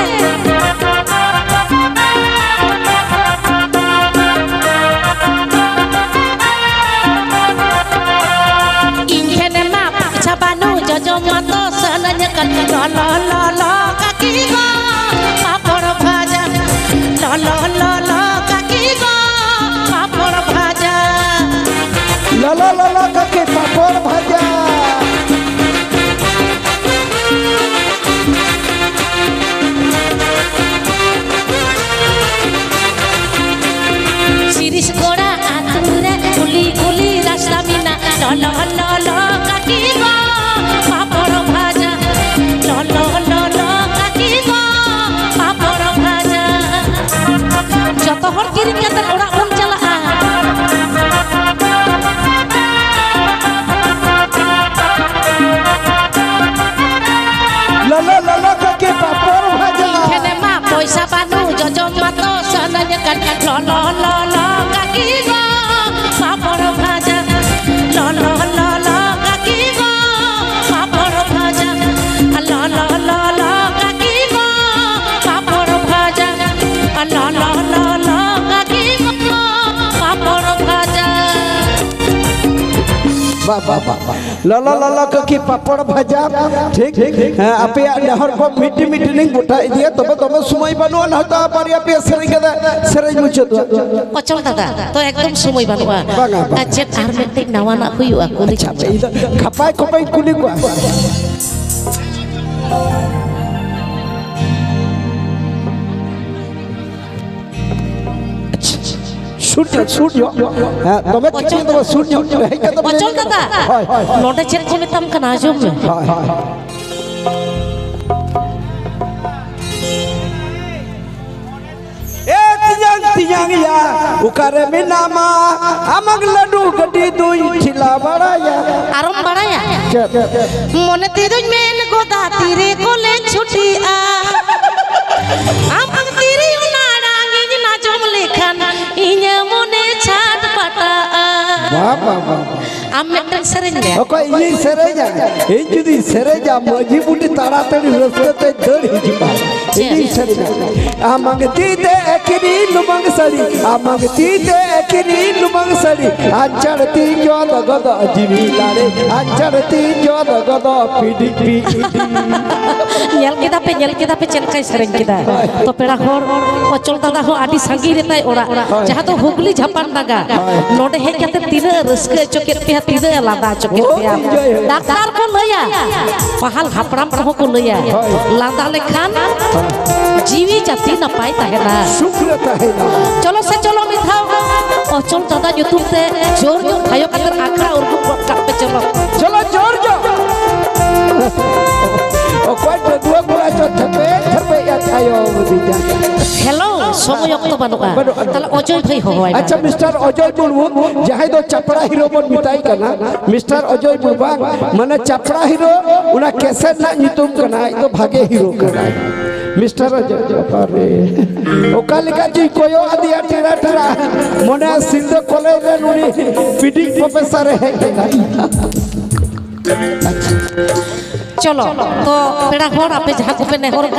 ᱤᱧ ᱴᱷᱮᱱ ᱢᱟ ᱯᱚᱭᱥᱟ ᱵᱟᱹᱱᱩᱜ, ᱡᱚᱡᱚᱢ ᱢᱟᱛᱚ ᱥᱟᱱᱟᱧ ᱠᱟᱱ᱾ ᱞᱚᱞᱚ ᱞᱚᱞᱚ ᱠᱟᱹᱠᱤ ᱜᱚ, ᱯᱟᱯᱚᱲ ᱵᱷᱟᱡᱟ᱾ ᱞᱚᱞᱚ ᱞᱚᱞᱚ ᱠᱟᱹᱠᱤ ᱜᱚ, ᱯᱟᱯᱚᱲ ᱵᱷᱟᱡᱟ᱾ ᱞᱚᱞᱚ ᱞᱚᱞᱚ ᱠᱟᱹᱠᱤ ᱯᱟᱯᱚᱲ ᱵᱷᱟᱡᱟ᱾ ᱞᱚᱞᱚ ᱞᱚᱞᱚ ᱠᱟᱹᱠᱤ ᱜᱚ, ᱯᱟᱯᱚᱲ ᱵᱷᱟᱡᱟ᱾ ᱞᱚᱞᱚ ᱞᱚᱞᱚ ᱠᱟᱹᱠᱤ ᱜᱚ, ᱯᱟᱯᱚᱲ ᱵᱷᱟᱡᱟ᱾ ᱞᱚᱞᱚ ᱞᱚᱞᱚ ᱠᱟᱹᱠᱤ ᱜᱚ, ᱯᱟᱯᱚᱲ ᱵᱷᱟᱡᱟ᱾ ᱞᱚᱞᱚ ᱞᱚᱞᱚ ᱠᱟᱹᱠᱤ ᱜᱚ, ᱯᱟᱯᱚᱲ ᱵᱷᱟᱡᱟ᱾ ᱵᱟ, ᱵᱟ, ᱵᱟ, ᱵᱟ᱾ ᱞᱚᱞᱚ ᱞᱚᱞᱚ ᱠᱟᱹᱠᱤ ᱯᱟᱯᱚᱲ ᱵᱷᱟᱡᱟ᱾ ᱴᱷᱤᱠ, ᱴᱷᱤᱠ᱾ ᱦᱮᱸ, ᱟᱯᱮᱭᱟᱜ ᱱᱮᱦᱚᱨ ᱠᱚ ᱢᱤᱫᱴᱤ ᱢᱤᱫᱴᱤ ᱞᱤᱧ ᱜᱚᱴᱟ ᱤᱫᱤᱭᱟ, ᱛᱚᱵᱮ ᱫᱚᱢᱮ ᱥᱚᱢᱚᱭ ᱵᱟᱹᱱᱩᱜᱼᱟ, ᱱᱚᱭᱛᱚ ᱵᱟᱨᱭᱟ ᱯᱮᱭᱟ ᱥᱮᱨᱮᱧ ᱠᱟᱛᱮ ᱥᱮᱨᱮᱧ ᱢᱩᱪᱟᱹᱫᱚᱜᱼᱟ᱾ ᱚᱪᱚᱞ ᱫᱟᱫᱟ, ᱛᱚ ᱮᱠᱫᱚᱢ ᱥᱚᱢᱚᱭ ᱵᱟᱹᱱᱩᱜᱼᱟ᱾ ᱵᱟᱝᱟ, ᱵᱟᱝᱟ᱾ ᱟᱨ ᱪᱮᱫ ᱟᱨ ᱢᱤᱫᱴᱤᱡ ᱱᱟᱣᱟᱱᱟᱜ ᱦᱩᱭᱩᱜᱼᱟ, ᱠᱩᱞᱤ ᱟᱪᱪᱷᱟ, ᱠᱟᱛᱮ᱾ ᱤᱧ ᱫᱚ ᱠᱷᱟᱯᱟᱭ ᱠᱷᱚᱯᱟᱭ ᱠᱩᱞᱤ ᱠᱚᱣᱟ᱾ ᱥᱩᱨ ᱧᱚᱜ, ᱥᱩᱨ ᱧᱚᱜ᱾ ᱦᱮᱸ, ᱫᱚᱢᱮ ᱚᱪᱚᱞ ᱠᱤᱪᱷᱩ ᱫᱚ ᱥᱩᱨ ᱧᱚᱜ ᱦᱮᱡ ᱠᱟᱛᱮ ᱚᱪᱚᱞ ᱫᱟᱫᱟ, ᱦᱳᱭ, ᱦᱳᱭ, ᱦᱳᱭ᱾ ᱱᱚᱰᱮ ᱪᱮᱫ ᱠᱚ ᱢᱮᱛᱟᱢ ᱠᱟᱱᱟ, ᱟᱸᱡᱚᱢ ᱢᱮ᱾ ᱦᱳᱭ, ᱦᱳᱭ, ᱦᱳᱭ᱾ ᱮ ᱛᱮᱧᱟᱝ, ᱛᱮᱧᱟᱝ ᱭᱟ, ᱚᱠᱟᱨᱮ ᱢᱮᱱᱟᱢᱟ? ᱟᱢᱟᱜ ᱞᱟᱹᱰᱩ ᱜᱟᱹᱰᱤ ᱫᱩᱧ ᱴᱷᱮᱞᱟᱣ ᱵᱟᱲᱟᱭᱟ᱾ ᱟᱨᱚᱢ ᱵᱟᱲᱟᱭᱟ? ᱪᱮᱫ? ᱢᱚᱱᱮ ᱛᱮᱫᱚᱧ ᱢᱮᱱ ᱜᱚᱫᱟ, ᱛᱤᱨᱮ ᱠᱚᱞᱮᱡᱽ ᱪᱷᱩᱴᱤᱜᱼᱟ? ᱟᱢᱟᱜ ᱛᱤᱨᱭᱳ ᱟᱲᱟᱝ ᱤᱧ ᱟᱸᱡᱚᱢ ᱞᱮᱠᱷᱟᱱ ᱤᱧᱟᱹᱜ ᱢᱚᱱᱮ ᱪᱷᱟᱴᱯᱟᱴᱟᱜᱼᱟ᱾ ᱵᱟ, ᱵᱟ, ᱵᱟ, ᱵᱟ᱾ ᱟᱢ ᱢᱤᱫᱴᱟᱝ ᱥᱮᱨᱮᱧ ᱢᱮ᱾ ᱚᱠᱚᱭ, ᱤᱧᱤᱧ ᱥᱮᱨᱮᱧᱟ? ᱤᱧ ᱡᱩᱫᱤᱧ ᱥᱮᱨᱮᱧᱟ, ᱢᱟᱹᱡᱷᱤ ᱵᱩᱰᱷᱤ ᱛᱟᱲᱟᱛᱟᱲᱤ ᱨᱟᱹᱥᱠᱟᱹ ᱛᱮ ᱫᱟᱹᱲ ᱦᱤᱡᱩᱜᱼᱟ᱾ ᱪᱮᱫ? ᱤᱧᱤᱧ ᱥᱮᱨᱮᱧᱟ᱾ ᱟᱢᱟᱝ ᱛᱤ ᱛᱮ ᱠᱤᱨᱤᱧ ᱞᱩᱢᱟᱹᱝ ᱥᱟᱹᱲᱤ, ᱟᱢᱟᱝ ᱛᱤ ᱛᱮ ᱠᱤᱨᱤᱧ ᱞᱩᱢᱟᱹᱝ ᱥᱟᱹᱲᱤ, ᱟᱧᱪᱟᱲ ᱛᱤᱧ ᱡᱚᱫ ᱜᱚᱫᱚᱜ ᱡᱤᱣᱤ ᱞᱟᱲᱮ, ᱟᱧᱪᱟᱲ ᱛᱤᱧ ᱡᱚᱫ ᱜᱚᱫᱚᱜ ᱯᱤᱰᱤ ᱯᱤᱰᱤ᱾ ᱧᱮᱞ ᱠᱮᱫᱟ ᱯᱮ, ᱧᱮᱞ ᱠᱮᱫᱟ ᱯᱮ ᱪᱮᱫ ᱞᱮᱠᱟᱭ ᱥᱮᱨᱮᱧ ᱠᱮᱫᱟ? ᱦᱳᱭ᱾ ᱛᱚ ᱯᱮᱲᱟ ᱦᱚᱲ, ᱚᱪᱚᱞ ᱫᱟᱫᱟ ᱦᱚᱸ ᱟᱹᱰᱤ ᱥᱟᱺᱜᱤᱧ ᱨᱮᱛᱟᱭ ᱚᱲᱟᱜ, ᱦᱳᱭ᱾ ᱡᱟᱦᱟᱸ ᱫᱚ ᱦᱩᱜᱽᱞᱤ ᱡᱷᱟᱯᱟᱱ ᱰᱟᱸᱜᱟ᱾ ᱦᱳᱭ᱾ ᱱᱚᱰᱮ ᱦᱮᱡ ᱠᱟᱛᱮ ᱛᱤᱱᱟᱹᱜ ᱨᱟᱹᱥᱠᱟᱹ ᱦᱚᱪᱚ ᱠᱮᱫ ᱯᱮᱭᱟ, ᱛᱤᱱᱟᱹᱜ ᱮ ᱞᱟᱸᱫᱟ ᱦᱚᱪᱚ ᱠᱮᱫ ᱯᱮᱭᱟ᱾ ᱦᱳᱭ, ᱦᱳᱭ, ᱦᱳᱭ᱾ ᱰᱟᱠᱛᱟᱨ ᱠᱚ ᱞᱟᱹᱭᱟ, ᱯᱟᱦᱟᱞ ᱦᱟᱯᱲᱟᱢ ᱠᱚᱦᱚᱸ ᱠᱚ ᱞᱟᱹᱭᱟ, ᱦᱳᱭ᱾ ᱞᱟᱸᱫᱟ ᱞᱮᱠᱷᱟᱱ ᱦᱳᱭ᱾ ᱡᱤᱣᱤ ᱡᱟᱹᱛᱤ ᱱᱟᱯᱟᱭ ᱛᱟᱦᱮᱱᱟ᱾ ᱥᱩᱠ ᱨᱮ ᱛᱟᱦᱮᱱᱟ᱾ ᱪᱚᱞᱚ ᱥᱮ ᱪᱚᱞᱚ ᱢᱤᱫ ᱫᱷᱟᱣ ᱚᱪᱚᱞ ᱫᱟᱫᱟ ᱧᱩᱛᱩᱢ ᱛᱮ ᱡᱳᱨ ᱧᱚᱜ ᱛᱷᱟᱭᱚ ᱠᱟᱛᱮ ᱟᱠᱷᱲᱟ ᱩᱨᱜᱩᱢ ᱜᱚᱫ ᱠᱟᱜ ᱯᱮ ᱪᱚᱞᱚ᱾ ᱪᱚᱞᱚ ᱡᱳᱨ ᱧᱚᱜ᱾ ᱚᱠᱚᱭ ᱰᱟᱺᱰᱩᱣᱟᱹ ᱠᱚᱲᱟ ᱪᱚ ᱛᱷᱮᱯᱮ ᱛᱷᱮᱯᱮ ᱭᱟ ᱛᱷᱟᱭᱚ ᱵᱤᱫᱟ᱾ ᱦᱮᱞᱳ, ᱥᱚᱢᱚᱭ ᱚᱠᱛᱚ ᱵᱟᱹᱱᱩᱜᱼᱟ᱾ ᱵᱟᱹᱱᱩᱜᱼᱟ᱾ ᱛᱟᱦᱞᱮ ᱚᱡᱚᱭ ᱵᱷᱟᱹᱭ ᱦᱚᱦᱚᱣᱟᱭ ᱢᱮ᱾ ᱟᱪᱪᱷᱟ, ᱢᱤᱥᱴᱟᱨ ᱚᱡᱚᱭ ᱢᱩᱨᱢᱩ, ᱡᱟᱦᱟᱸᱭ ᱫᱚ ᱪᱟᱯᱲᱟ ᱦᱤᱨᱳ ᱵᱚᱱ ᱢᱮᱛᱟᱭ ᱠᱟᱱᱟ, ᱢᱤᱥᱴᱟᱨ ᱚᱡᱚᱭ ᱢᱩᱨᱢᱩ, ᱵᱟᱝ, ᱢᱟᱱᱮ ᱪᱟᱯᱲᱟ ᱦᱤᱨᱳ, ᱚᱱᱟ ᱠᱮᱥᱮᱴ ᱨᱮᱱᱟᱜ ᱧᱩᱛᱩᱢ ᱠᱟᱱᱟ, ᱟᱡ ᱫᱚ ᱵᱷᱟᱜᱮ ᱦᱤᱨᱳ ᱠᱟᱱᱟᱭ᱾ ᱢᱤᱥᱴᱟᱨ ᱚᱡᱚᱭ, ᱵᱟᱵᱟ ᱨᱮ, ᱚᱠᱟ ᱞᱮᱠᱟ ᱪᱚᱧ ᱠᱚᱭᱚᱜ ᱟᱫᱮᱭᱟ ᱴᱮᱨᱟ ᱴᱮᱨᱟ, ᱢᱚᱱᱮ ᱥᱤᱞᱫᱟᱹ ᱠᱚᱞᱮᱡᱽ ᱨᱮ ᱱᱩᱭ ᱯᱤᱰᱤᱝ ᱯᱨᱚᱯᱷᱮᱥᱚᱨ ᱮ ᱦᱮᱡ ᱮᱱᱟ᱾ ᱪᱚᱞᱚ, ᱛᱚ ᱯᱮᱲᱟ ᱦᱚᱲ, ᱟᱯᱮ ᱡᱟᱦᱟᱸ ᱠᱚᱯᱮ ᱱᱮᱦᱚᱨ